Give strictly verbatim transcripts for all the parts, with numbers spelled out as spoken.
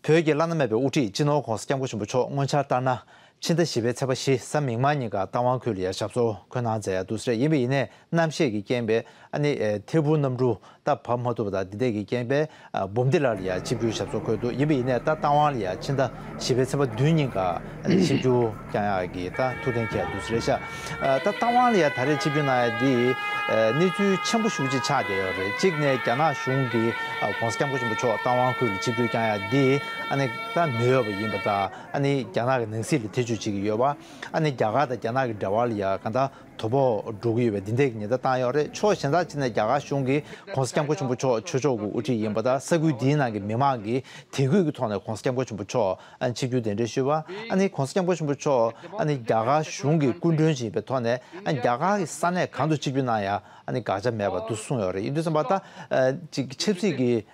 བོད་ཀྱི་བླ་ན་མེད་པའི་དབུ་ཁྲིད་སྤྱི་ནོར་༧གོང་ས་༧སྐྱབས་མགོན་ཆེན་པོ་མཆོག་སྔོན་ཆད་ལྟར་ན་ཕྱི་ཟླ་བཞི་པའི་ཚེས་པ་བཞི་གཟའ་མིག་དམར་ཉིན་ཀ་རྟ་དབང་ཁུལ་ལ་ཡ་ཞབས་སོར་འཁོད་གནང་མཛད་ཡ་འདུག་ཟེར། ཡིན་པ་ཡིན་ནའི་གནམ་གཤིས་ཀྱི་རྐྱེན་པས་ཨ་ནི་ཨེ་ཐེར་འབུམ་གནམ་གྲུ་ད་བབས་མ་ཐུབ་པ་དང་། འདི་འདྲས་ཀྱི་རྐྱེན་པས་ཨ་འབུམ་སྡེ་ལ་ལ་ཡ་ཆིབས་བསྒྱུར་ཞབས་སོར་འཁོད་འདུག། ཡིན་པ་ཡིན་ནའི་ད་རྟ་དབང་ལ་ཡ་ཕྱི་ཟླ་བཞི་པའི་ཚེས་པ་བདུན་ཉིན་ཀ་ཨ་ནི་ཆིབས་བསྒྱུར་བསྐྱང་ཡ་གི་ད་ཐུགས་གཏན་འཁེལ་འདུག་ཟེར་ཤག། ཨ་ད་རྟ་དབང་ལ་ཡ་ད་རེས་ཆིབས་བསྒྱུར་གནང་ཡ་འདི་ཨ་གནས་ཚུལ་ཆེན་པོ་ཞེ་པོ་ཅིག་ཆགས་བསྡད་ཡོད་རེད། གཅིག་ནས་རྒྱ་ནག་གཞུང་གིས་ཨ་༧གོང་ས་༧སྐྱབས་མགོན་ཆེན་པོ་མཆོག་རྟ་དབང་ཁུལ་ལ་ཆིབས་བསྒྱུར་བསྐྱང་ཡ་འདི་ཨ་ནི་ད་མི་འོས་པ་ཡིན་པ་དང་། ཨ་ནི་རྒྱ་ནག་གི་ནང་སྲིད་ལ་ཐེ་བྱུས་བྱེད་ཀྱི་ཡོད་པ། ཨ་ནི་རྒྱ་གར་དང་རྒྱ་ནག་གི་འབྲེལ་བ་ལ་ཡ་གང་ལྟར་དོ་ཕོག་འགྲོ་གི་ཡོད་པའི་འདི་འདྲས་ཀྱི་ཉེན་བརྡ་བཏང་ཡོད་རེད། ཕྱོགས་གཞན་དག་ཅིག་ནས་རྒྱ་གར་གཞུང་གིས་༧གོང་ས་༧སྐྱབས་མགོན་ཆེན་པོ་མཆོག་ཆོས་ཕྱོགས་ཀྱི་དབུ་ཁྲིད་ཡིན་པ་དང་། ས་ཁུལ་འདིའི་ནང་གི་མི་མང་གིས་དད་གུས་ཀྱི་ཐོག་ནས་༧གོང་ས་༧སྐྱབས་མགོན་ཆེན་པོ་མཆོག་ཨ་ནི་ཆིབས་བསྒྱུར་གདན་འདྲེན་ཞུས་པ། ཨ་ནི་༧གོང་ས་༧སྐྱབས་མགོན་ཆེན་པོ་མཆོག་ཨ་ནི་རྒྱ་གར་གཞུང་གི་སྐུ་མགྲོན་ཞིག་ཡིན་པའི་ཐོག་ནས། ཨ་ནི་རྒྱ་གར་གྱི་ས་གནས་གང་དུ་ཆིབས་བསྒྱུར་གནང་ཡ་ཨ་ནི་དགག་བྱ་མེད་པ་འདུག་གསུངས་ཡོད་རེད། ཡིན་དུས་ཙམ་པ་ད་ཨ་ཅིག་ཆབ་སྲིད་ཀྱི་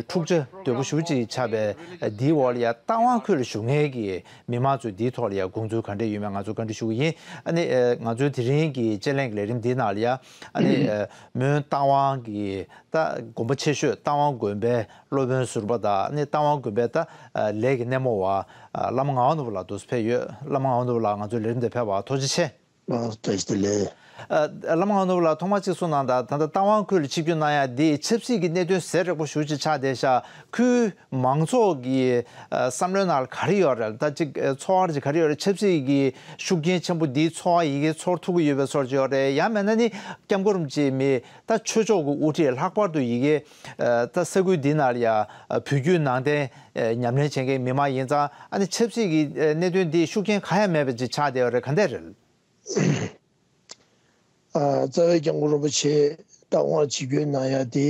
འཁྲུག་ཆ་དོད་པོ་ཞེ་པོ་ཅིག་ཆགས་པའི་འདིའི་འོག་ལ་ཡ་རྟ་དབང་ཁུལ་ལ་བཞུགས་མཁན་གྱི་མི་མང་ཚོས་འདིའི་ཐོག་ལ་ཡ་དགོངས་ཚུལ་ག་འདྲས་ཡོད་མེད་ང་ཚོས་བཀའ་འདྲི་ཞུ་གི་ཡིན། ཨ་ནི་ཨ་ང་ཚོའི་དེ་རིང་གི་དཔྱད་གླེང་གི་ལས་རིམ་འདིའི་ནང་ལ་ཡ་ཨ་ནི་ཨ་མོན་རྟ་དབང་གི་ད་དགོན་པ་ཆེ་ཤོས་རྟ་དབང་དགོན་པའི་སློབ་དཔོན་ཟུར་པ་དང་། ཨ་ནི་རྟ་དབང་དགོན་པའི་ད་ཨ་ལས་ཀྱི་སྣེ་མོ་བ་ཨ་བླ་མ་ངག་དབང་ནོར་བུ་ལགས་འདུག་སེ་ཕེབས་ཡོད། བླ་མ་ངག་དབང་ནོར་བུ་ལགས་ང་ཚོའི་ལས་རིམ་དེ་ཕེབས་པར་ཐུགས་རྗེ་ཆེ། ཨ་བཀྲ་ཤིས་བདེ་ལེགས། ཨ་བླ་མ་ངག་དབང་ནོར་བུ་ལགས་ཐོག་མར་གཅིག་གསུངས་གནང་དང་། ད་ལྟ་རྟ་དབང་ཁུལ་ལ་ཆིབས་བསྒྱུར་གནང་ཡ་འདི་ཆབ་སྲིད་ཀྱི་གནད་དོན་གཟེར་རེག་པོ་ཞེ་པོ་ཅིག་ཆགས་བསྡད་ཤག། ཁུལ་མང་ཚོགས་ཀྱི་ཨ་བསམ་བློའི་ནང་ལ་ག་རེ་ཡོད་རེད། ད་ཅིག་ཨ་ཚོར་བ་ཅིག་ག་རེ་ཡོད་རེད། ཆབ་སྲིད་ཀྱི་ཤུགས་རྐྱེན་ཆེན་པོ་འདིའི་ཚོར་བ་ཡི་གེ་ཚོར་ཐུབ་ཀྱི་ཡོད་པའི་བཟོ་འདྲ་ཅིག་ཡོད་རེད། ཡང་མིན་ན་ནི་༧སྐྱབས་མགོན་རིན་པོ་ཆེའི་མི་ད་ཆོས་ཕྱོགས་ཀྱི་དབུ་ཁྲིད། ལྷག་པར་དུ་ཡི་གེ་ཨ་ད་ས་ཁུལ་འདི་ནང་ལ་ཡ་ཨ་བོད་བརྒྱུད་ནང་བསྟན་ཨ་ཉམས་ལེན་བྱེད་མཁན་མི་མང་ཡིན་ཙང་། ཨ་ནི་ཆབ་སྲིད་ཀྱི་ཨ་གནད་དོན་འདིས་ཤུགས་རྐྱེན་གང་ཡང་མེད་པ་ཅིག་ཆགས་བསྡད་ཡོད་རེད། ག་འདྲས་རེད། ཨ་རྩ་བའི་༧སྐྱབས་མགོན་རིན་པོ་ཆེ་རྟ་དབང་ཆིབས་བསྒྱུར་གནང་ཡ་དེ་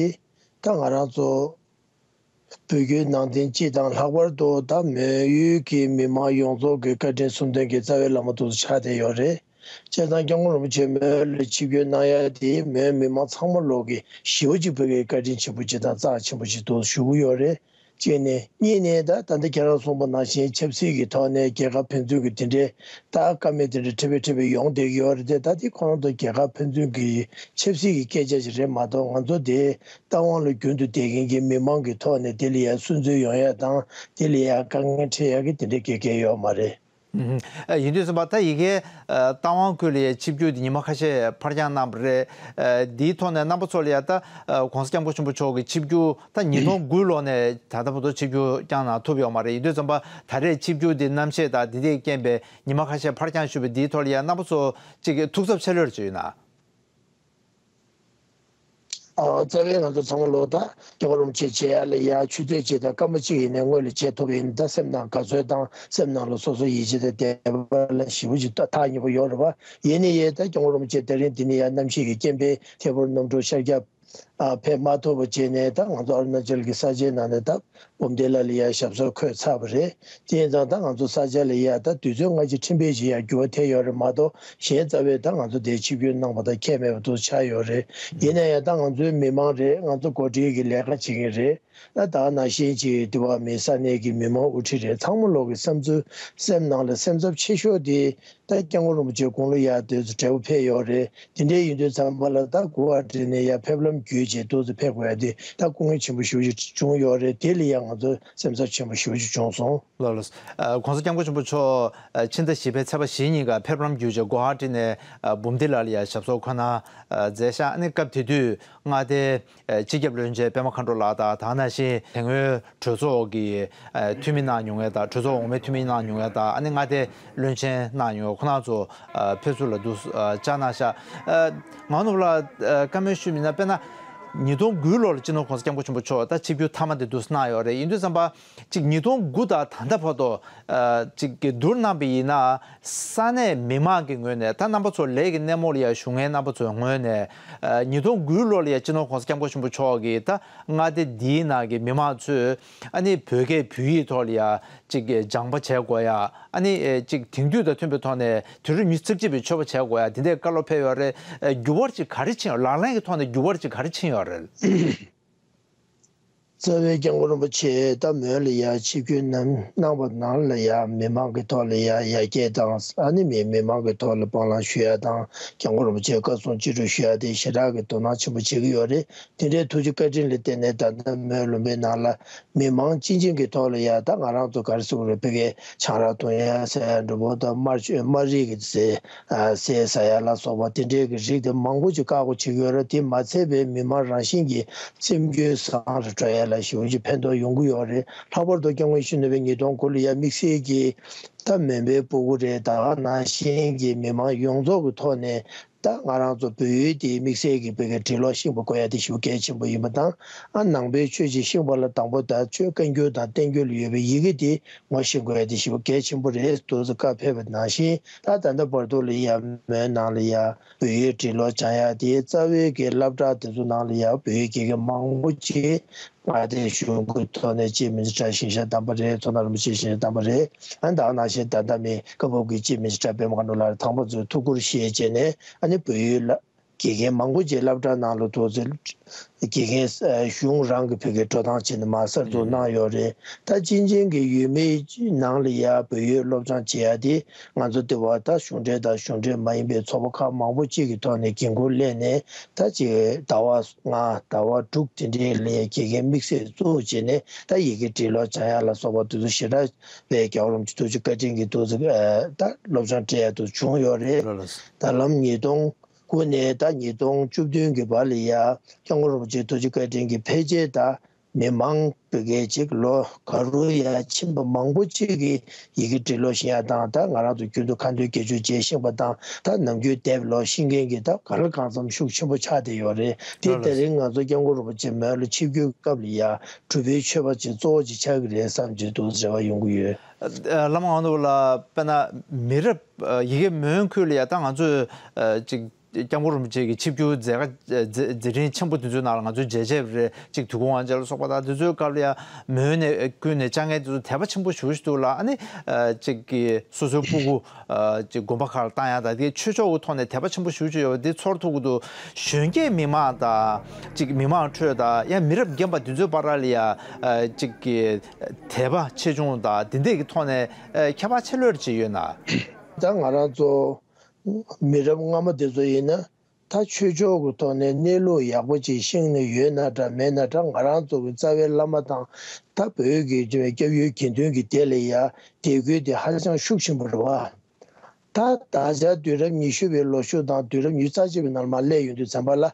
ད་ང་རང་ཚོ་བོད་བརྒྱུད་ནང་བསྟན་སྤྱི་དང་། ལྷག་པར་དུ་ད་མོན་ཡུལ་གྱི་མི་མང་ཡོངས་རྫོགས་ཀྱི་བཀའ་དྲིན་གསུམ་ལྡན་གྱི་རྩ་བའི་བླ་མ་དེ་ཚོ་ཆགས་བསྡད་ཡོད་རེད། བྱས་ཙང་༧སྐྱབས་མགོན་རིན་པོ་ཆེ་མོན་ལ་ཆིབས་བསྒྱུར་གནང་ཡ་དེ་མོན་མི་མང་ཚང་མ་ལོག་གི་ཞེ་པོ་ཅིག་བོད་ཀྱི་བཀའ་དྲིན་ཆེན་པོ་ཅིག་དང་རྩ་ཆེན་པོ་ཅིག་ཏུ་ཞུ་གི་ཡོད་རེད། གཅིག་ནས། གཉིས་ནས་ད་ད་ལྟ་ཁྱེད་རང་གསུངས་པ་ནང་བཞིན་ཆབ་སྲིད་ཀྱི་ཐོག་ནས་རྒྱལ་ཁ་ཕན་ཚུན་གྱི་དེ་འདྲའི་ད་བཀའ་མོལ་དེ་འདྲ་འཕྲད་པའི་འཕྲད་པའི་ཡོང་བསྡད་ཀྱི་ཡོད་རེད་དེ། ད་དེ་ཁོ་རང་ཚོ་རྒྱལ་ཁ་ཕན་ཚུན་གྱི་ཆབ་སྲིད་ཀྱི་སྐད་ཆ་ཞིག་རེད་མ་གཏོགས། ང་ཚོ་དེ་རྟ་དབང་ལ་རྒྱུན་དུ་བསྡད་མཁན་གྱི་མི་མང་གི་ཐོག་ནས་དེ་ལ་ཡ་སུན་གཙེར་ཡོང་ཡ་དང་། དེ་ལ་ཡ་དཀའ་ངལ་འཕྲད་ཡ་གི་དེ་འདྲའི་གི་སྐད་ཡོད་མ་རེད། ཨུམ། ཨ་ཡིན་དུས་ཙམ་པ་ད་ཡི་གེ་ཨ་རྟ་དབང་ཁུལ་ལ་ཡ་ཆིབས་བསྒྱུར་དེ་ཉི་མ་ཁ་ཤས་ཕར་འགྱངས་གནང་བ་རེད། ཨ་འདིའི་ཐོག་ནས་རྣམ་པ་ཚོ་ལ་ཡ་ད་ཨ་༧གོང་ས་༧སྐྱབས་མགོན་ཆེན་པོ་མཆོག་གི་ཆིབས་བསྒྱུར་ད་ཉིས་སྟོང་དགུ་ལོ་ནས་ད་ལྟ་བར་དུ་ཆིབས་བསྒྱུར་བསྐྱངས་གནང་ཐུབ་ཡོད་མ་རེད། ཡིན་དུས་ཙམ་པ་ད་རེས་ཆིབས་བསྒྱུར་དེ་རྣམ་ཤེས་དང་དེ་དེས་རྐྱེན་པས་ཉི་མ་ཁ་ཤས་ཕར་འགྱངས་ཞུས་པ་འདིའི་ཐོག་ལ་ཡ་རྣམ་པ་ཚོ་གཅིག་གི་ཐུགས་འཚབ་ཆེ་ལོས་ཅིག་ཡོད་ན། ཨ་རྩ་བའི་ང་ཚོ་ཚང་མ་ལོ་ད་༧སྐྱབས་མགོན་རིན་པོ་ཆེ་མཇལ་ཡ་ལ་ཡ་ཆུ་ཚོད་གཅིག་དང་སྐར་མ་གཅིག་ཡིན་ནའི་སྔོན་ལ་མཇལ་ཐུབ་པ་ཡིན་ན། ད་སེམས་ནང་དགའ་ཚོར་དང་སེམས་ནང་ལ་སོ་སོ་ཡིད་ཆེས་དང་དད་པ་ལ་ཞེ་པོ་ཅིག་ཐག་ཉེ་པོ་ཡོད་རེད་པ། ཡིན་ནའི་ཡ་ད་༧སྐྱབས་མགོན་རིན་པོ་ཆེ་དེ་རིང་འདི་ནས་ཡ་གནམ་གཤིས་ཀྱི་རྐྱེན་པས་ཐད་འཕུར་གནམ་གྲུ་ཤར་རྒྱག་ཨ་ཕེབས་མ་ཐུབ་པ་བྱས་ནས། ད་ང་ཚོ་ཨ་རུ་ན་ཅལ་གྱི་ས་ཆའི་ནང་ནས་ད་འབུམ་སྡེ་ལ་ལ་ཡ་ཞབས་སོར་འཁོད་ཚར་བ་རེད། དེ་ཡིན་ཙང་ད་ང་ཚོ་ས་ཆ་ལ་ཡ་ད་དུས་ཚོད་སྔ་ཕྱི་ཕྲན་བུ་ཞིག་ཡ་འགྱུར་བ་ཐེབས་ཡོད་རེད་མ་གཏོགས། གཞན་རྩ་བའི་ད་ང་ཚོ་དེ་ཆིབས་བསྒྱུར་གནང་བ་དང་ཁྱད་མེད་པ་དུ་ཆགས་ཡོད་རེད། ཡིན་ན་ཡང་ད་ང་ཚོའི་མི་མང་རེད། ང་ཚོ་འགོ་ཁྲིད་ཀྱི་ལས་ཀ་བྱེད་མཁན་རེད། ད་ད་ནང་བཞིན་གྱི་འདི་བ་མི་ས་གནས་ཀྱི་མི་མང་དབུ་ཁྲིད་རེད། ཚང་མ་ལོག་གི་བསམ་ཚུལ་སེམས་ནང་ལ་སེམས་འཚབ་ཆེ་ཤོས་དེ་ད་༧སྐྱབས་མགོན་རིན་པོ་ཆེ་དགུང་ལོ་ཡར་དེ་ཚོ་བགྲེས་པོ་ཕེབས་ཡོད་རེད། དེ་འདྲའི་ཡིན་དུས་ཙམ་པ་ལ་ད་གུ་ཝ་ཊི་ནས་ཡར་ཕེབས་ལམ་བརྒྱུད་བྱས་དེ་ཚོ་ཕེབས་དགོས་ཡ་དེ་ད་སྐུ་ངལ་ཆེན་པོ་ཞེ་པོ་ཅིག་བྱུང་ཡོད་རེད། དེ་ལ་ཡང་ང་ཚོ་སེམས་འཚབ་ཆེན་པོ་ཞེ་པོ་ཅིག་བྱུང་སོང་། ལགས་ལགས། ཨ་༧གོང་ས་༧སྐྱབས་མགོན་ཆེན་པོ་མཆོག་ཨ་ཕྱི་ཟླ་བཞི་པའི་ཚེས་པ་བཞི་ཉིན་ཀ་ཕེབས་ལམ་བརྒྱུད་བྱས་གུ་ཝ་ཊི་ནས་ཨ་འབུམ་སྡེ་ལ་ལ་ཡ་ཞབས་སོར་འཁོད་གནང་ཨ་མཛད་ཤག། ཨ་ནི་སྐབས་དེ་དུས་མངའ་སྡེའི་ཨ་སྤྱི་ཁྱབ་བློན་ཆེན་པད་མ་མཁའ་འགྲོ་ལགས་དང་། དེ་ནང་བཞིན་དེ་སྔོན་གྲོས་ཚོགས་ཀྱི་ཨ་འཐུས་མི་གནང་མྱོང་མཁན་དང་། གྲོས་ཚོགས་འོག་མའི་འཐུས་མི་གནང་མྱོང་མཁན་དང་། ཨ་ནི་མངའ་སྡེའི་བློན་ཆེན་གནང་མྱོང་མཁན་ཁོང་རྣམ་ཚོ་ཨ་ཕེབས་བསུ་ལ་འདུག་ཨ་བཅར་གནང་ཤག། ཨ་ངག་དབང་ནོར་བུ་ལགས་ཨ་བཀའ་མོལ་ཞུས་པ་ཡིན་ན། དཔེར་ན་ཉིས་སྟོང་དགུ་ལོ་ལ་སྤྱི་ནོར་༧གོང་ས་༧སྐྱབས་མགོན་ཆེན་པོ་མཆོག་ད་ཆིབས་བསྒྱུར་མཐའ་མ་དེ་འདུག་སེ་གནང་ཡོད་རེད། ཡིན་དུས་ཙམ་པ་ཅིག་ཉིས་སྟོང་དགུ་དང་ད་ལྟ་བར་དུ་ཨ་ཅིག་གི་བསྡུར་གནང་པ་ཡིན་ན། ས་གནས་མི་མང་གི་ངོས་ནས། ད་རྣམ་པ་ཚོ་ལས་ཀྱི་སྣེ་མོ་ལ་ཡ་བཞུགས་མཁན་རྣམ་པ་ཚོའི་ངོས་ནས་ཨ་ཉིས་སྟོང་དགུ་ལོ་ལ་ཡ་སྤྱི་ནོར་༧གོང་ས་༧སྐྱབས་མགོན་ཆེན་པོ་མཆོག་གིས་ད་མངའ་སྡེ་འདིའི་ནང་གི་མི་མང་ཚོས་ཨ་ནི་བོད་སྐད་བོད་ཡིག་ཐོག་ལ་ཡ་ཅིག་སྦྱང་པ་བྱེད་དགོས་ཡ། ཨ་ནི་ཨེ་ཅིག་དེང་དུས་དང་མཐུན་པའི་ཐོག་ནས་དུས་རབས་ཉི་ཤུ་རྩ་གཅིག་པའི་ཆོས་པ་བྱེད་དགོས་ཡ། དེ་འདྲའི་བཀའ་སློབ་ཕེབས་ཡོད་རེད། ཨེ་འགྱུར་བ་ཅིག་ག་རེ་ཕྱིན་ཡོད། ལག་ལེན་གྱི་ཐོག་ནས་འགྱུར་བ་ཅིག་ག་རེ་ཕྱིན་ཡོད་རེད། རྩ་བའི་སྐྱབས་མགོན་རིན་པོ་ཆེ་ད་མོན་ལ་ཡ་ཆིབས་བསྒྱུར་གནང་གནང་བ་ནང་ལ་ཡ་མི་མང་གི་ཐོག་ལ་ཡ་ཡར་རྒྱས་དང་ཨ་ནི་མི་མི་མང་གི་ཐོག་ལ་སྤང་བླང་ཞུ་ཡ་དང་སྐྱབས་མགོན་རིན་པོ་ཆེ་བཀའ་གསུང་ཅི་རུ་ཞུ་ཡ་དེ་ཞེ་དྲག་གི་དོ་སྣང་ཆེན་པོ་བྱེད་ཀྱི་ཡོད་རེད། དེ་འདྲའི་ཐུགས་རྗེ་བཀའ་དྲིན་ལ་བརྟེན་ནས་ད་ལྟ་མོན་ལུང་པའི་ནང་ལ་མི་མང་སྤྱི་འཆིང་གི་ཐོག་ལ་ཡ་ད་ང་རང་ཚོ་ག་རེ་ཟེར་དགོས་རེད། ཕ་གིའི་ཆང་རག་འཐུང་ཡ་ཟེར་ཡ་འདྲ་པོ་དང་དམར་མཆོད་དམར་རིལ་གྱི་ཟས་ཨ་ཟས་ཟ་ཡ་ལ་སོགས་པ་དེ་འདྲའི་གི་རིགས་དེ་མང་པོ་ཅིག་བཀག་འགོག་བྱེད་ཀྱི་ཡོད་རེད། དེ་མ་ཚད་པའི་མི་མང་རང་བཞིན་གྱིས་སེམས་རྒྱུད་བཟང་རུ་འགྲོ་ཡ་ལ་ཞེ་པོ་ཅིག་ཕན་ཐོགས་ཡོང་གི་ཡོད་རེད། ལྷག་པར་དུ་སྐྱབས་མགོན་ཡིད་བཞིན་ནོར་བུས་ཉིས་སྟོང་དགུ་ལ་ཡ་དམིགས་བསལ་གྱི་ད་མོན་པའི་སྤུ་གུ་རེད། ད་ག་ནང་བཞིན་གྱི་མི་མང་ཡོངས་རྫོགས་ཀྱི་ཐོག་ནས་ད་ང་རང་ཚོ་བོད་ཡུལ་དེའི་དམིགས་བསལ་གྱི་བོད་སྐད་འབྲི་ཀློག་ཤེས་པ་དགོས་ཡ་དེ་ཞེ་པོ་གལ་ཆེན་པོ་ཡིན་པ་དང་། ཨ་ནང་པའི་ཆོས་ཅིག་ཤེས་པ་ལ་དང་པོ་ད་ཆོས་བཀའ་འགྱུར་དང་བསྟན་འགྱུར་ལ་ཡོད་པའི་ཡི་གེ་དེ་ངོ་ཤེས་དགོས་ཡ་དེ་ཞེ་པོ་གལ་ཆེན་པོ་རེད་འདུག་ཟེར་བཀའ་ཕེབས་པ་ནང་བཞིན། ད་ད་ལྟ་བར་དུ་ལ་ཡ་མོན་ནང་ལ་ཡ་བོད་ཡིག་འབྲི་ཀློག་སྦྱང་ཡ་དེ་རྩ་བའི་གི་སློབ་གྲྭ་དེ་ཚོ་ནང་ལ་ཡ་བོད་ཡིག་དགེ་རྒན་མང་པོ་ཅིག་མངའ་སྡེ་གཞུང་གི་ཐོག་ནས་སྐྱེས་མི་ཚེ་བཀྲ་ཤིས་ཤ་དམ་པ་རེད། མཚོ་སྣ་རིན་པོ་ཆེ་ཤ་དམ་པ་རེད། ཨ་ནི་ད་ག་ནང་བཞིན་ད་ལྟ་མི་སྐབས་བབ་ཀྱི་སྐྱེས་མི་ཚེ་བཀྲ་པད་མ་དགའ་ནོར་ལགས་དང་པོ་ཚོས་ཐུགས་ཁུར་བཞེས་བྱས་ནས་ཨ་ནི་བོད་ཡིག་ལ་དགེ་རྒན་མང་པོ་ཅིག་སློབ་གྲྭ་ནང་ལ་འདུག་ཚེ་དགེ་རྒན་གཞུང་རང་གི་བོད་སྐད་འགྲོ་སྟངས་བྱས་ནས་མར་གསར་འཛུགས་གནང་ཡོད་རེད། ད་སྤྱི་ཆིངས་ཀྱི་ཡུལ་མིའི་ནང་ལ་ཡ་བོད་ཡིག་སློབ་སྦྱོང་བྱེད་ཡ་དེ་ང་ཚོ་ལྟེ་བ་ད་གཞུང་འབྲེལ་དང་གཞུང་འབྲེལ་མ་ཡིན་པའི་ཚོགས་པ་ཁག་མང་པོ་ཅིག་གི་ཐོག་ནས་འགན་འཁུར་ལེན་ནས་ད་ཅིག་ཟླ་བ་ལྔ་ཟླ་བ་དྲུག་དེ་འདྲའི་ལ་ཡ་དགེ་རྒན་དམིགས་བསལ་བཙུགས་བྱས་ནས་ད་ཡི་གེ་འབྲི་ཀློག་སྦྱང་ཡ་ལ་སོགས་པ་དེ་ཚོ་ཞེ་དྲག་པའི་རྒྱལ་བ་རིན་པོ་ཆེ་ཐུགས་རྗེ་བཀའ་དྲིན་གྱིས་འདུག་ཚེ་ད་སློབ་སྦྱོང་སྤྲད་ཡ་དེ་བྱུང་ཡོད་རེད། ལགས་ལགས། ད་ལམ་ཉིས་སྟོང་དགུ་ནས་ད་ཉིས་སྟོང་བཅུ་བདུན་གྱི་བར་ལ་ཡ་སྐྱབས་མགོན་རིན་པོ་ཆེ་ཐུགས་རྗེ་བཀའ་དྲིན་གྱིས་ཕལ་ཆེར་ད་མི་མང་བོད་སྐད་ཅིག་ལོ་ག་རུ་ཡ་ཕྱིན་པ་མང་པོ་ཅིག་གིས་ཡི་གེ་འབྲི་ཀློག་ཤེས་ཡ་དང་ད་ང་རང་ཚོ་རྒྱུན་དུ་ཁ་འདོན་དགེ་སྦྱོར་བྱེད་ཤེས་པ་དང་ད་ནམ་རྒྱུན་དེབ་ཀློག་ཤེས་མཁན་གྱི་ད་ག་ལ་གང་འཚམ་ཤུགས་ཆེན་པོ་ཆགས་བསྡད་ཡོད་རེད། དེ་ལགས་ལགས། དེ་རིང་ང་ཚོ་སྐྱབས་མགོན་རིན་པོ་ཆེ་མོན་ལ་ཆིབས་བསྒྱུར་སྐབས་ལ་ཡ་གྲུབ་པའི་ཆོས་པ་ཅིག་གཙོ་བོ་ཅིག་ཆགས་ཀྱི་རེད་བསམ་གྱི་འདུག་རེ་བ་ཡོང་གི་ཡོད། ཨ་བླ་མ་ངག་དབང་ནོར་བུ་ལགས་དཔེར་ན་མི་རབས་ཡི་གེ་མོན་ཁུལ་ལ་ཡ་ད་ང་ཚོས་ཅིག་སྐྱབས་མགོན་རིན་པོ་ཆེ་གི་ཆིབས་བསྒྱུར་མཛད་ཁ་མཛད་མཛད་འཕྲིན་ཆེན་པོ་དེ་ཚོའི་ནང་ལ་ང་ཚོས་མཇལ་མཇལ་བ་རེད། ཅིག་དུས་འཁོར་དབང་ཆེན་ལ་སོགས་པ་དང་དེ་ཚོའི་སྐབས་ལ་ཡ་མོན་ནས་ཁུལ་ནས་བཅར་མཁན་དེ་ཚོ་དད་པ་ཆེན་པོ་ཞེ་པོ་ཞིག་འདུག་ལ། ཨ་ནི་ཅིག་གི་སོ་སོའི་སྤུ་གུ་ཅིག་དགོན་པ་ཁག་ལ་བཏང་ཡ་དང་དེ་ཆོས་ཕྱོགས་ཀྱི་ཐོག་ནས་དད་པ་ཆེན་པོ་ཞེ་པོ་ཅིག་ཡོད་པ་འདི་ཚོར་ཐུབ་ཀྱི་འདུག་གཞོན་སྐྱེས་མི་མང་དང་ཅིག་མི་མང་ཁྲོད་དང་ཡང་མི་རབས་རྒན་པ་དེ་ཚོའི་བར་ལ་ཡ་ཅིག་གི་དད་པ་ཆེ་ཆུང་དང་དེ་འདྲས་ཀྱི་ཐོག་ནས་ཁྱད་པར་ཆེ་ལོས་ཅིག་ཡོད་ན། ད་ང་རང་ཚོ་མི་རབས་སྔ་མ་དེ་ཚོ་ཡིན་ན་ད་ཆོས་ཕྱོགས་ཀྱི་ཐོག་ནས་གནས་ལུགས་ཡག་པོ་ཅིག་ཤེས་ནས་ཡོད་ན་འདྲ་མེད་ན་འདྲ་ང་རང་ཚོ་གི་རྩ་བའི་བླ་མ་དང་ད་བོད་ཀྱི་སྐྱབས་ཡུལ་དགེ་འདུན་གྱི་སྡེ་ལ་ཡ་དད་གུས་དེ་ཧ་ཅང་ཤུགས་ཆེན་པོ་རེད་བ། ད་ད་ཆ་དུས་རབས་ཉི་ཤུ་པའི་ལོ་ཤུགས་དང་དུས་རབས་ཉི་ཤུ་རྩ་གཅིག་པའི་ནང་ལ་མར་སླེབས་ཡོང་དུས་ཙམ་པ་ལ་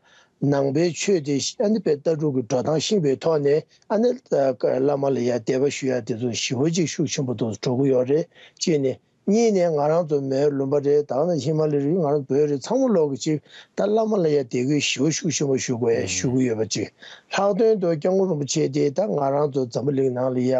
ནང་པའི་ཆོས་དེ་ཨ་ནི་དཔེ་ལྟ་གྲུབ་ཀྱི་འགྲོ་སྟངས་ཤེས་པའི་ཐོག་ནས་ཨ་ནི་བླ་མ་ལ་ཡ་དད་པ་ཞུ་ཡ་དེ་ཚོ་ཞེ་པོ་ཅིག་ཤུགས་ཆེན་པོ་འདུག་འགྲོ་གི་ཡོད་རེད། གཅིག་ནས། གཉིས་ནས་ང་རང་ཚོ་མོན་ལུང་པ་རེད། ད་ནི་ཧི་མ་ལ་རི་ང་རང་བོད་རེད། ཚང་མ་ལོག་གི་ཅིག་ད་བླ་མ་ལ་ཡ་དད་གུས་ཞེ་པོ་ཤུགས་ཆེན་པོ་ཞུ་དགོས་ཞུ་གི་ཡོད་པ་ཅིག་ལྷག་དོན་དུ་སྐྱབས་མགོན་རིན་པོ་ཆེ་དེ་ད་ང་རང་ཚོ་འཛམ་བུ་གླིང་ནང་ལ་ཡ་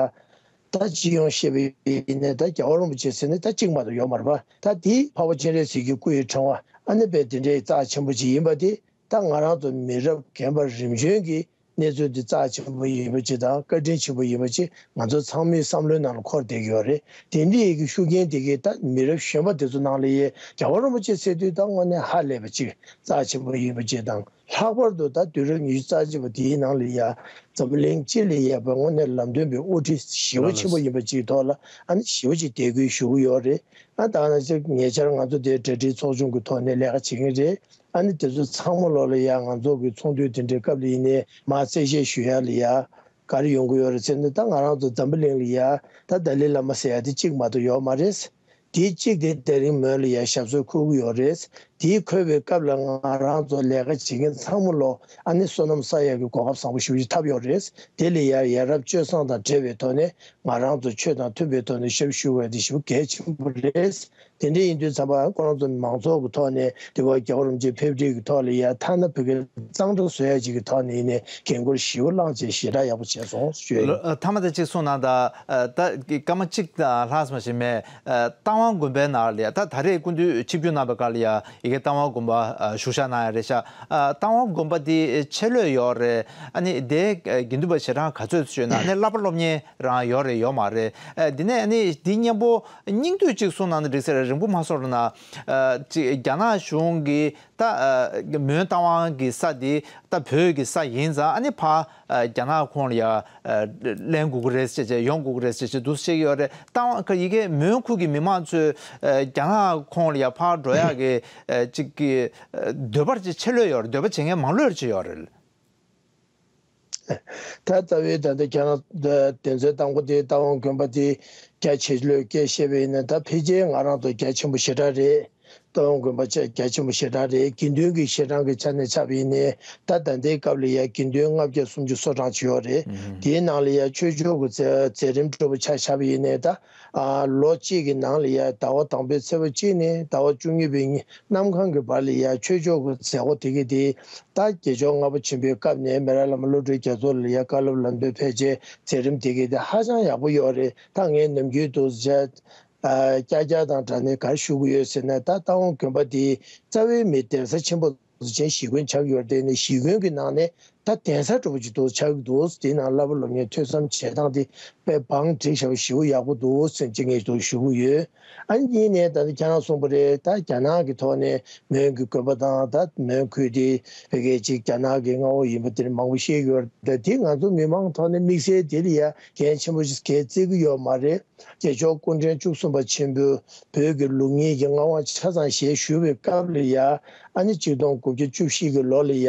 ད་སྤྱི་ཡོངས་བཤད་པ་ཡིན་ནའི་ད་རྒྱལ་བ་རིན་པོ་ཆེ་ཟེར་ནས་ད་གཅིག་མ་གཏོགས་ཡོད་མ་རེད་པ། ད་དེ་འཕགས་པ་སྤྱན་རས་གཟིགས་ཀྱི་སྐུ་ཡི་ཕྲེང་བ་ཨ་ནི་དཔེ་དེ་འདྲའི་རྩ་ཆེན་པོ་ཅིག་ཡིན་པ་དེ་ད་ང་རང་ཚོ་མི་རབས་རྒན་པ་རིམ་བྱོན་གྱི་གནས་ཚུལ་འདི་རྩ་ཆེན་པོ་ཡིན་པ་ཅིག་དང་བཀའ་དྲིན་ཆེན་པོ་ཡིན་པ་ཅིག་ང་ཚོ་ཚང་མའི་བསམ་བློའི་ནང་ལ་འཁོར་བསྡད་ཀྱི་ཡོད་རེད། དེ་འདྲའི་ཡི་གེ་ཤུགས་རྐྱེན་དེ་གས་ད་མི་རབས་གཞོན་པ་དེ་ཚོ་ནང་ལ་ཡའི་རྒྱལ་བ་རིན་པོ་ཆེ་ཟེར་དུས་ད་དངོས་གནས་ཧ་ལས་པ་ཅིག་རྩ་ཆེན་པོ་ཡིན་པ་ཅིག་དང་། ལྷག་པར་དུ་ད་དུས་རབས་ཉི་ཤུ་རྩ་གཅིག་པ་དེའི་ནང་ལ་ཡ་འཛམ་བུ་གླིང་སྤྱི་ལ་ཡ་པ་དངོས་གནས་ལམ་སྟོན་པའི་དབུ་ཁྲིད་ཞེ་པོ་ཆེན་པོ་ཡིན་པ་ཅིག་ཐོག་ལ་ཨ་ནི་ཞེ་པོ་ཅིག་དད་གུས་ཞུ་གི་ཡོད་རེད། ཨ་ད་ང་ཚོ་ཉེ་ཆར་ང་ཚོ་དེ་གྲ་སྒྲིག་ཚོགས་ཆུང་གི་ཐོག་ནས་ལས་ཀ་བྱེད་ཀྱི་རེད། ཨ་ནི་དེ་ཚོ་ཚང་མ་ལོག་ལ་ཡ་ང་ཚོ་གི་ཚོགས་འདུ་དེ་འདྲའི་སྐབས་ལ་ཡིན་ནའི་མར་གསལ་བཤད་ཞུ་ཡ་ལ་ཡ་ག་རེ་ཡོང་གི་ཡོད་རེད་ཟེར་ན། ད་ང་རང་ཚོ་འཛམ་བུ་གླིང་ལ་ཡ་ད་ཏཱ་ལའི་བླ་མ་ཟེར་ཡ་དེ་གཅིག་མ་གཏོགས་ཡོད་མ་རེད། དེ་གཅིག་དེ་དེ་རིང་མོན་ལ་ཡ་ཞབས་སོར་འཁོད་ཀྱི་ཡོད་རེད། དེ་འཁོད་པའི་སྐབས་ལ་ང་རང་ཚོ་ལས་ཀ་བྱེད་མཁན་ཚང་མ་ལོག་ཨ་ནི་བསོད་ནམས་བསགས་ཡ་གི་གོ་སྐབས་བཟང་པོ་ཞེ་པོ་ཅིག་ཐོབ་ཡོད་རེད། དེ་ལ་ཡ་ཡ་རབས་སྤྱོད་བཟང་དང་འབྲེལ་བའི་ཐོག་ནས་ང་རང་ཚོ་ཆོས་དང་མཐུན་པའི་ཐོག་ནས་ཞབས་ཞུ་དགོས་ཡ་དེ་ཞེ་པོ་གལ་ཆེན་པོ་རེད། དེ་འདྲ་ཡིན་དུས་ཙམ་པ་ཁོ་རང་ཚོ་མང་ཚོགས་ཀྱི་ཐོག་ནས་དེ་བ་རྒྱལ་བ་རིན་པོ་ཆེ་ཕེབས་འཁྲིད་ཀྱི་ཐོག་ལ་ཡ་ཐ་ན་བོད་སྐད་གཙང་སྦྲ་བཟོ་ཡ་ཅིག་གི་ཐོག་ནས་ཡིན་ནའི་འགན་འཁུར་ཞེ་པོ་བླངས་བྱས་ཞེ་དྲག་ཡག་པོ་བྱས་སོང་ཞུ་ཡ་ཡིན། ལོ་ཨ་ཐ་མ་དེ་གཅིག་གསུངས་གནང་དང་། ཨ་ད་སྐར་མ་གཅིག་དང་ལྷག་ཙམ་ཞིག་མེད། ཨ་རྟ་དབང་དགོན་པའི་ནང་ལ་ཡ་ད་ད་རེས་སྐུ་མདུན་ཆིབས་བསྒྱུར་གནང་བའི་སྐབས་ལ་ཡ་ཡི་ རྟ་དབང་དགོན་པ་ཨ་བཞུགས་ཞག་གནང་ཡ་རེད་ཤག་ཨ་རྟ་དབང་དགོན་པ་འདི་ཆེ་ལོས་ཡོད་རེད། ཨ་ནི་དེའི་དགེ་འདུན་པ་ཞལ་གྲངས་ག་ཚོད་ཡོད་ན། ཨ་ནི་བསླབ་པ་སློབ་གཉེར་རང་ཡོད་རེད་ཡོད་མ་རེད། ཨ་དེ་ནས་ཨ་ནི་འདི་མཉམ་པོ་སྙིང་བསྡུས་གཅིག་གསུངས་གནང་ན་འགྲིག་ས་རེད། རིང་པོ་མ་སོང་རུང་ན། ཨ་ཅིག་རྒྱ་ནག་གཞུང་གིས་ད་ཨ་མོན་རྟ་དབང་གི་ས་འདི་ད་བོད་ཀྱི་ས་ཡིན་ཙང་། ཨ་ནི་ཕར་ཨ་རྒྱ་ནག་ཁོངས་ལ་ཡ་ཨ་ལེན་དགོས་ཀྱི་རེད་ཟེར་བྱས། ཡོང་དགོས་ཀྱི་རེད་ཟེར་བྱས་འདུག་བཤད་ཀྱི་ཡོད་རེད། རྟ་དབང་ཁ་ཡི་གེ་མོན་ཁུལ་གྱི་མི་མང་ཚོས་ཨ་རྒྱ་ནག་ཁོངས་ལ་ཡ་ཕར་འགྲོ་ཡག་གི་ཨ་ཅིག་གི་ཨ་འདོད་པ་ཅིག་ཆེ་ལོས་ཡོད་རེད། འདོད་པ་བྱེད་མཁན་མང་ལོས་ཅིག་ཡོད་རེད། ད་རྩ་བའི་ད་ལྟ་ཁྱེད་རང་དོན་ཚན་དང་པོ་དེ་རྟ་དབང་དགོན་པ་དེ་རྒྱ་ཆེ་ལོས་སྐད་བཤད་པ་ཡིན་ན། ད་ཕལ་ཆེར་ང་རང་ཚོ་རྒྱ་ཆེན་པོ་ཞེ་དྲག་རེད། རྟ་དབང་དགོན་པ་ཆ་རྒྱ་ཆེན་པོ་ཞེ་དྲག་རེད། དགེ་འདུན་གྱི་ཞལ་གྲངས་ཀྱི་ཆ་ནས་ཆ་བ་ཡིན་ནའི། ད་ད་ལྟའི་སྐབས་ལ་ཡ་དགེ་འདུན་ལྔ་བརྒྱ་སུམ་ཅུ་སོ་གྲངས་ཅིག་ཡོད་རེད། ཨུ་ཧུམ། དེའི་ནང་ལ་ཡ་ཆོས་ཕྱོགས་ཀྱི་མཛད་མཛད་རིམ་འགྲོ་བ་ཆ་བཞག་པ་ཡིན་ནའི། ད་ཨ་ལོ་གཅིག་གི་ནང་ལ་ཡ་ཟླ་བ་དང་པོའི་ཚེས་པ་གཅིག་ནས་ཟླ་བ་བཅུ་གཉིས་པའི་ཉིན་གནམ་གང་གི་བར་ལ་ཡ་ཆོས་ཕྱོགས་ཀྱི་མཛད་སྒོ་དེ་གའི་དེ། ད་བརྒྱད་ཅུ་ལྔ་པ་ཆེན་པོའི་སྐབས་ནས་མི་རབས་བླ་མ་བློ་གྲོས་རྒྱ་མཚོ་ལ་ཡ་བཀའ་སློབ་ལམ་སྟོན་ཕལ་ཆེར་མཛད་རིམ་དེ་གའི་དེ་ཧ་ཅང་ཡག་པོ་ཡོད་རེད། ད་ངས་ནམ་རྒྱུན་དུ་བྱས། ཨ་ཀྱག་ཀྱག་དང་སྦྲགས་ནས་ག་རེ་ཞུ་གི་ཡོད་ཟེར་ན། ད་རྟ་དབང་དགོན་པ་འདི་རྩ་བའི་མི་གདན་ས་ཆེན་པོ་ཅན་གཞིས་དགོན་ཆགས་ཀྱི་ཡོད་རེད། དེ་ནས་གཞིས་དགོན་གྱི་ནང་ནས་ད་གདན་ས་འདྲ་པོ་ཅིག་འདུག་ཆགས་ཀྱི་འདུག་དེའི་ནང་བསླབ་པ་སློབ་གཉེར་ཐོས་བསམ་བྱེད་སྟངས་དེ་དཔེ་བང་བསྒྲིགས་བཞག་པ་ཞེ་པོ་ཡག་པོ་འདུག་ཟེར་ཅིག་ངས་འདུག་ཞུ་གི་ཡོད། ཨ་ནི་གཉིས་ནས་ད་ལྟ་ཁྱེད་རང་གསུངས་པ་རེད། ད་རྒྱ་ནག་གི་ཐོག་ནས་མོན་གྱི་དགོན་པ་དང་། ད་མོན་ཁུལ་དེ་ཕ་གི་ཅིག་རྒྱ་ནག་གི་མངའ་འོག་ཡིན་པ་དེ་མང་པོ་བཤད་ཀྱི་ཡོད་རེད། ད་དེ་ང་ཚོ་མི་མང་ཐོག་ནས་དམིགས་བསལ་དེ་ལ་ཡ་འགན་ཆེན་པོ་ཞིག་གལ་བརྩི་གི་ཡོད་མ་རེད། རྗེས་ཕྱོགས་སྐུ་ཕྲེང་བཅུ་གསུམ་པ་ཆེན་པོས་བོད་ཀྱི་ལུགས་གཉིས་ཀྱི་མངའ་དབང་ཆ་ཚང་བཞེས་ཞུ་བའི་སྐབས་ལ་ཡ། ཨ་ནི་ཆིག་སྟོང་དགུ་བརྒྱ་བཅུ་བཞི་གི་ལོ་ལ་ཡ།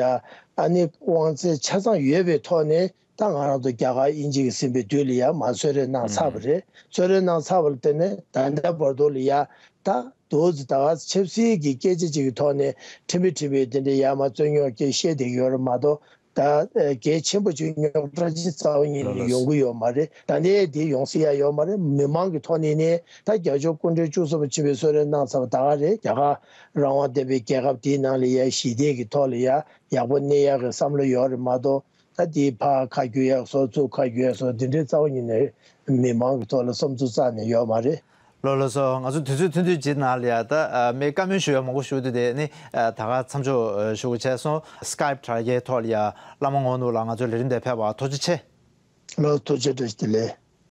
ཨ་ནི་དབང་ཚད་ཆ་ཚང་ཡོད་པའི་ཐོག་ནས། ད་ང་རང་ཚོ་རྒྱ་གར་དབྱིན་ཇི་གིས་ཟིན་པའི་དུས་ལ་ཡ་མར་གསོལ་རས་གནང་ཚར་བ་རེད། གསོལ་རས་གནང་ཚར་བ་ལ་བརྟེན་ནས་ད་ལྟ་བར་དུ་ལ་ཡ། ད་འདུག་ཟེ་ད་ག་ཆབ་སྲིད་ཀྱི་སྐད་ཆ་ཅིག་གི་ཐོག་ནས་ཁྲིམས་མི་ཁྲིམས་མི་དེ་འདྲའི་ཡ་མ་རྩོད་རྙོག་སྐད་བཤད་བསྡད་ཀྱི་ཡོད་རེད་མ་གཏོགས། ད་ཨ་གལ་ཆེན་པོ་ཅིག་རྙོག་དྲ་ཅིག་རྩ་བ་ཉིད་ནས་ཡོང་གི་ཡོད་མ་རེད། ད་ལྟའི་དེ་ཡོང་སྲིད་ཡ་ཡོད་མ་རེད། མི་མང་གི་ཐོག་ནས་ནི་ད་རྒྱལ་མཆོག་སྐུ་ཕྲེང་བཅུ་གསུམ་པ་ཆེན་པོས་གསོལ་རས་གནང་ཚར་བ་ད་ག་རེད། རྒྱ་གར་རང་དབང་ལྡན་པའི་རྒྱལ་ཁབ་དེའི་ནང་ལ་ཡ་ཞི་བདེ་གི་ཐོག་ལ་ཡ་ཡག་པོ་གནས་ཡག་གི་བསམ་བློ་ཡོད་རེད་མ་གཏོགས། ད་དེའི་ཕར་ཁ་བསྒྱུར་ཡག་བཟོ། ཚུར་ཁ་བསྒྱུར་ཡག་བཟོ། དེ་འདྲའི་རྩ་བ་ཉིད་ནས་མི་མང་གི་ཐོག་ལ་བསམ་ཚུལ་རྩ་ནས་ཡོད་མ་རེད། ལགས་ལགས་སོ། ང་ཚོ་དུས་ཚོད་ཐུང་ཐུང་ཅིག་ནང་ལ་ཡ། ད་ཨ་མི་བཀའ་མོལ་ཞུ་ཡ་མང་པོ་ཞུ་འདུག་དེ་ནི་ཨ་ད་ག་མཚམས་འཇོག་ཨ་ཞུ་དགོས་བྱས་སོང་། སི་ཀའེབ་དྲ་རྒྱའི་ཐོག་ལ་ཡ་བླ་མ་ངོ་ནུབ་ལགས་ང་ཚོའི་ལས་རིམ་དེ་ཕེབས་པར་ཐུགས་རྗེ་ཆེ། ལགས་ཐུགས་རྗེ་ཆེ། བཀྲ་ཤིས་བདེ་ལེགས།